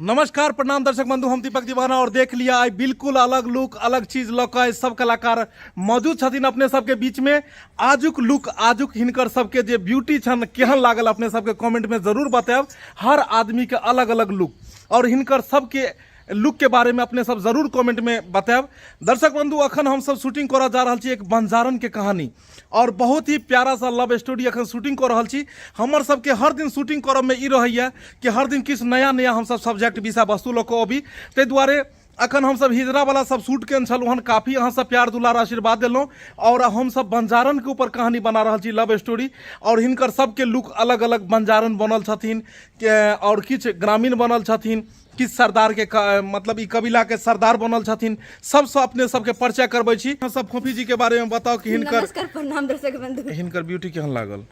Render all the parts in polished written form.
नमस्कार प्रणाम दर्शक बंधु, हम दीपक दीवाना और देख लिया आइ बिल्कुल अलग लुक अलग चीज लऽ कऽ आइ सब कलाकार मौजूद छथिन अपने सबके बीच में। आजुक लुक आजुक हिनकर सबके जे ब्यूटी छन केहन लागल अपने सबके कमेंट में जरूर बतायब। हर आदमी के अलग अलग लुक और हिनकर सबके लुक के बारे में अपने सब जरूर कमेंट में बतायब। दर्शक बंधु, अखन हम सब शूटिंग करऽ जा रहल छी एक बंजारन के कहानी और बहुत ही प्यारा सा लव स्टोरी अखन शूटिंग कऽ रहल छी। हमर सबके हर दिन शूटिंग करऽ में ई रहैया कि हर दिन किछु नया नया हमसब सब्जेक्ट विषय वस्तु लऽ कऽ अबी, ताहि दुआरे अखन हमसब हिजरा वाला सब शूट केने छलहुँ हन। काफी अहाँ सब प्यार दुलार आशीर्वाद देलहुँ और हमसब बंजारन के ऊपर कहानी बना रहल छी लव स्टोरी और हिनकर सबके लुक अलग अलग बंजारन बनल छथिन और किछु ग्रामीण बनल छथिन, किछु सरदार के मतलब ई कबीला के सरदार बनल छथिन। सबसँ अपने सबके परिचय करबै छी। अहाँ सब फोफी जी के बारे में बताउ कि हिनकर नमस्कार प्रणाम दर्शक बंधु, हिनकर ब्यूटी केहन लागल?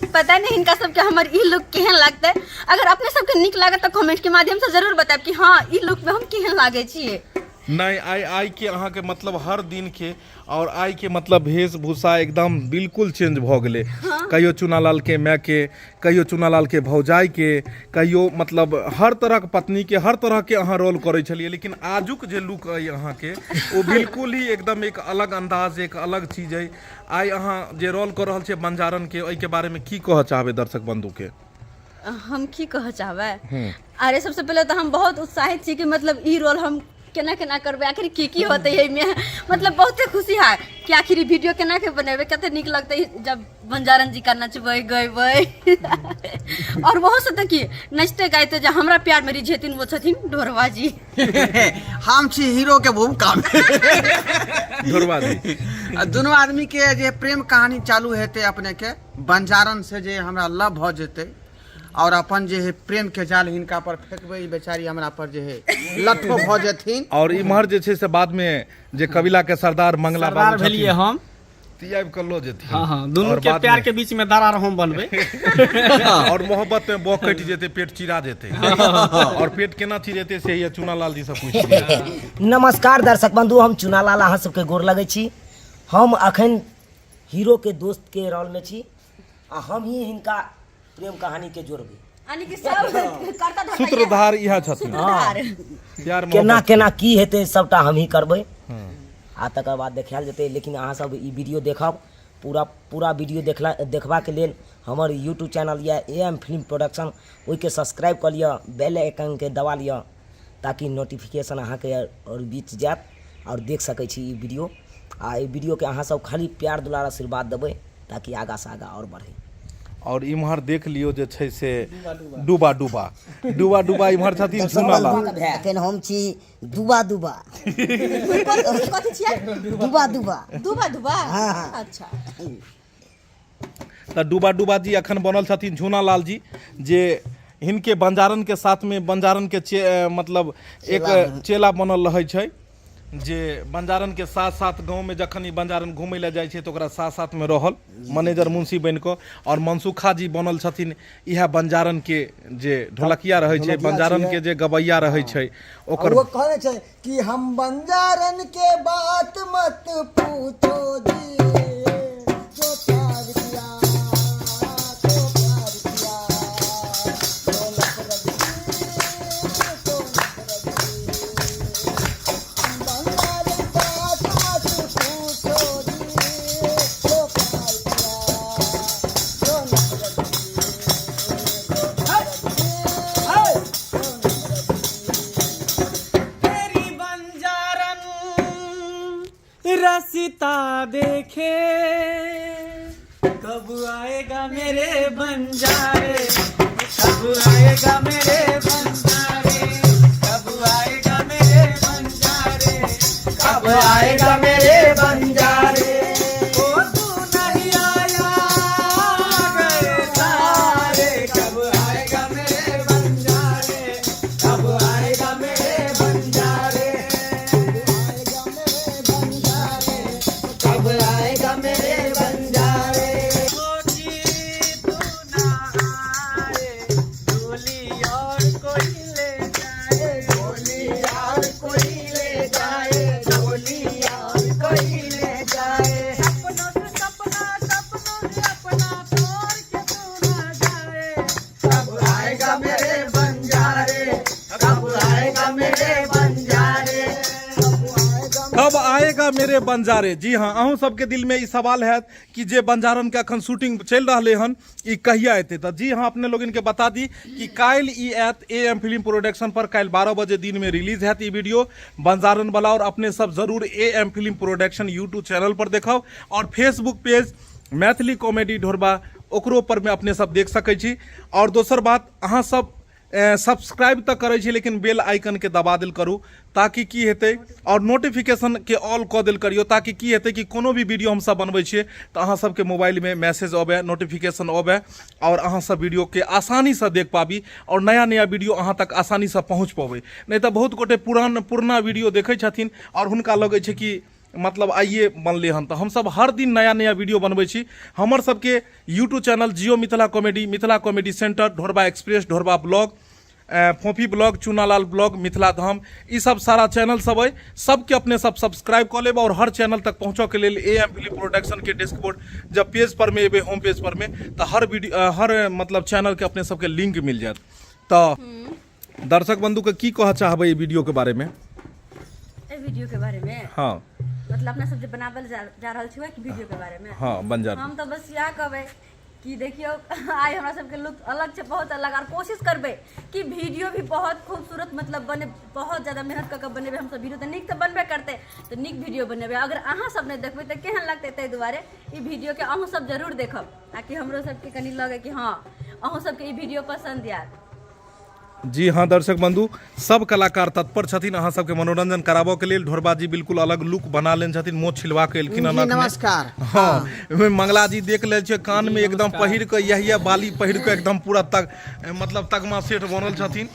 पता नहीं हिनका सबके हमर ई लुक केहन लागतै। अगर अपने सबके नीक लागत तऽ कमेंट के माध्यम से जरूर बतायब कि हाँ ई लुक में हम केहन लागै छियै। नहीं, आइ आइ के अहाँ के मतलब हर दिन के और आइ के मतलब वेशभूषा एकदम बिल्कुल चेंज भऽ गेलै। कहियो चुनालाल के माय के, कहियो चुनालाल के भौजाई के, कहियो मतलब हर तरह के पत्नी के, हर तरह के अहाँ रोल करै छलियै, लेकिन आजुक जे लुक अइ अहाँ के ओ बिल्कुल ही एकदम एक अलग अंदाज, एक अलग चीज अइ। आइ अहाँ जे रोल कऽ रहल छियै बंजारन के, ओहिके बारे में की कहऽ चाहबै दर्शक बंधु के? हम की कहऽ चाहबै? अरे सबसे पहिले तऽ हम बहुत उत्साहित छी कि मतलब ई रोल हम केना केना करबै, आखिर की की होतै एहिमे। मतलब बहुते खुशी है कि आखिर ई वीडियो केना के बनेबै, कते नीक लगतै जब बंजारन जी का नचबै गैबै। और ओहो से तऽ की नचते गाइते जे हमरा प्यार में रिझेथिन वो छथिन ढोरवा जी। हम छी हीरो के भूमिका में ढोरवा जी। आ दुनू आदमी के जे प्रेम कहानी चालू हेतै अपने के बंजारन से जे हमरा लव भऽ जेतै और अपन जे है प्रेम के जाल हिनका पर फेंकबै, ई बेचारी हमरा पर जे है लट्ठो भऽ जेथिन। और इम्हर जे छै से बाद में जे कबीला के सरदार मंगला सरदार बाबू भेलिए छथिन, हम। ती आबि कऽ लऽ जेथिन। हाँ हाँ, दुनू और के बाद प्यार में- के बीच में दरार हम बनबै। और मोहब्बत में बह कटि जेतै, पेट चिरा जेतै। और पेट केना चिरेतै से ये चुनालाल जी से पूछि लिअ। नमस्कार दर्शक बंधु, हम चुनालाल अहाँ सबके गोर लगै छी। हम अखन हीरो के दोस्त के रोल में छी आ हम ही हिनका प्रेम कहानी के जोड़बै। यानी कि सब करता धरता सूत्रधार इएह छथिन। सूत्रधार। प्यार केना मोहब्बत। केना की हेतै सबटा हम ही करबै आ तकर बाद देखायल जेतै। लेकिन अहाँ सब ई वीडियो देखब, पूरा पूरा वीडियो देखला देखबाके लेल हमर यूट्यूब चैनल यऽ ए एम फिल्म प्रोडक्शन, ओहिके सब्सक्राइब कऽ लिअ, बेल आइकनके दबा लिअ ताकि नोटिफिकेशन अहाँके आओर बीच जायत आओर देख सकै छी ई वीडियो। आ एहि वीडियोके अहाँ सब खाली प्यार दुलार आशीर्वाद देबै ताकि आगाँसँ आगाँ आओर बढ़ै। और इम्हर देख लियौ जे छै से डूबा डूबा डूबा डूबा इम्हर छथिन झूनालाल। एखन हम छी दुबा दुबा। कथी छियै? दुबा दुबा। दुबा दुबा? हाँ, हाँ। अच्छा। तऽ डूबा डूबा जी अखन बनल छथिन झूनालाल जी, जे हिनके बंजारन के साथ में बंजारन के मतलब एक चेला बनल रहै छै, जे बंजारन के साथ साथ गाँव में जखन ई बंजारन घूमै लए जाइ छै तऽ ओकरा साथ साथ में रहल मैनेजर मुंशी बनि कऽ। और मनसुखा जी बनल छथिन इएह बंजारन के जे ढोलकिया रहै छै, ढोलकिया बंजारन छियै। के जे गवैया रहै छै ओकर। ओ कहने छै कि हम बंजारन के बात मत पूछो जी, जो प्यार किया तो प्यार किया, जो नफरत की तो नफरत की, हम बंजारन बात मत पूछो जी, जो प्यार किया जो नफरत की तो नफरत की, जो नफरत की। तेरी बंजारन रसता देखे, कब आएगा मेरे बंजारे, कब आएगा मेरे बंजारे, कब आएगा मेरे बंजारे, कब आएगा मेरे बंजारे। ओ तू नहीं आया गए सारे, कब आएगा मेरे बंजारे, कब आएगा मेरे बंजारे, कब आएगा मेरे बंजारे। सोची तू ना आए, डोली और कोई ले जाए, डोली यार कोई ले जाए, डोली यार मेरे बंजारे। जी हाँ, अहूँ सबके दिल में ई सवाल हैत कि जे बंजारन के अखन शूटिंग चलि रहलै हन ई कहिया एतै। तऽ जी हाँ, अपने लोगन के बता दी कि काल्हि ई आयत ए एम फिल्म प्रोडक्शन पर। काल्हि 12 बजे दिन में रिलीज हैत ई वीडियो बंजारन वाला, और अपने सब जरूर A M film production YouTube channel पर देखब और फेसबुक पेज मैथिली कॉमेडी ढोरबा ओकरो पर में अपने सब देख सकै छी। और दोसर बात, अहाँ सब सब्सक्राइब तऽ करै छी लेकिन बेल आइकनके दबा देल करू ताकि की हेतै, आओर नोटिफिकेशनके ऑल कऽ देल करियौ ताकि की हेतै कि कोनो भी वीडियो हमसब बनबै छियै तऽ अहाँ सबके मोबाइलमे मैसेज अबै, नोटिफिकेशन अबै आओर अहाँ सब वीडियोके आसानीसँ देख पाबी आओर नया नया वीडियो अहाँ तक आसानीसँ पहुँच पबै। नहि तऽ बहुत गोटे पुराना वीडियो देखै छथिन आओर हुनका लगै छै कि मतलब आइए बनलै हन। तऽ हमसब हर दिन नया नया वीडियो बनबै छी। हमर सबके YouTube channel Jio Mithila comedy, Mithila comedy centre, Dhorba express, Dhorba blog, Phophi blog, Chunalal blog, Mithila Dham, ई सब सारा चैनल सब अइ, सबके अपने सब सब्सक्राइब कऽ लेब। और हर चैनल तक पहुँचऽ के लेल ए एम फिल्म प्रोडक्शन के डेस्कबोर्ड जब पेज पर में एबै, होम पेज पर में, तऽ हर वीडियो, हर मतलब चैनल के अपने सबके लिंक मिल जायत। तऽ दर्शक बंधु के की कहऽ चाहबै ई वीडियो के बारे में? एहि वीडियो के बारे में? हाँ। मतलब अपना सब जे बनावल जा रहल छी कि वीडियो के बारे में? हाँ, बंजार। हम तऽ बस इएह कहबै कि देखियौ आइ हमरा सबके लुक अलग छै, बहुत अलग, और कोशिश करबै कि वीडियो भी बहुत खूबसूरत मतलब बने। बहुत ज्यादा मेहनत कऽ के बनेबै हमसब वीडियो, तऽ नीक तऽ बनबे करतै, तऽ नीक वीडियो बनेबै। अगर अहाँ सब नहि देखबै तऽ केहन लगतै? ताहि दुआरे ई वीडियोके अहूँ सब जरूर देखब ताकि हमरो सबके कनि लगे कि हँ अहूँ सबके ई वीडियो पसन्द आयत। जी हाँ दर्शक बंधु, सब कलाकार तत्पर छथिन अहाँ सबके मनोरंजन कराबऽ के लेल। ढोरबा जी बिल्कुल अलग लुक बना लेने छथिन, मोछ छिलवा के एलखिन हन जी अखने। नमस्कार। हाँ, ओहिमे मंगला जी देख ले छै, कान में एकदम पहिर के यह बाली पहिर के एकदम पूरा तग मतलब तगमा सेठ बनल छथिन।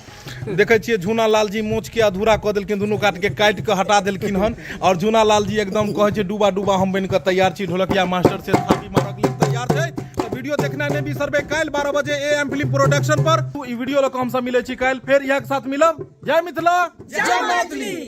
देखै छियै झूना लाल जी मोछ के अधूरा कऽ देलखिन, दुनू काट के काटि के हटा देलखिन हन। और झूना लाल जी एकदम कहै छै डूबा डूबा हम बनि के तैयार छी। ढोलकिया मास्टर से थापी मारक लेल तैयार छै। तऽ वीडियो देखना नहि बिसरबै, काल्हि 12 बजे ए एम फिल्म प्रोडक्शन पर ई वीडियो लऽ कऽ हमसब मिलै छी काल्हि, फेर इएह के साथ मिलब। जय मिथिला, जय मैथिली।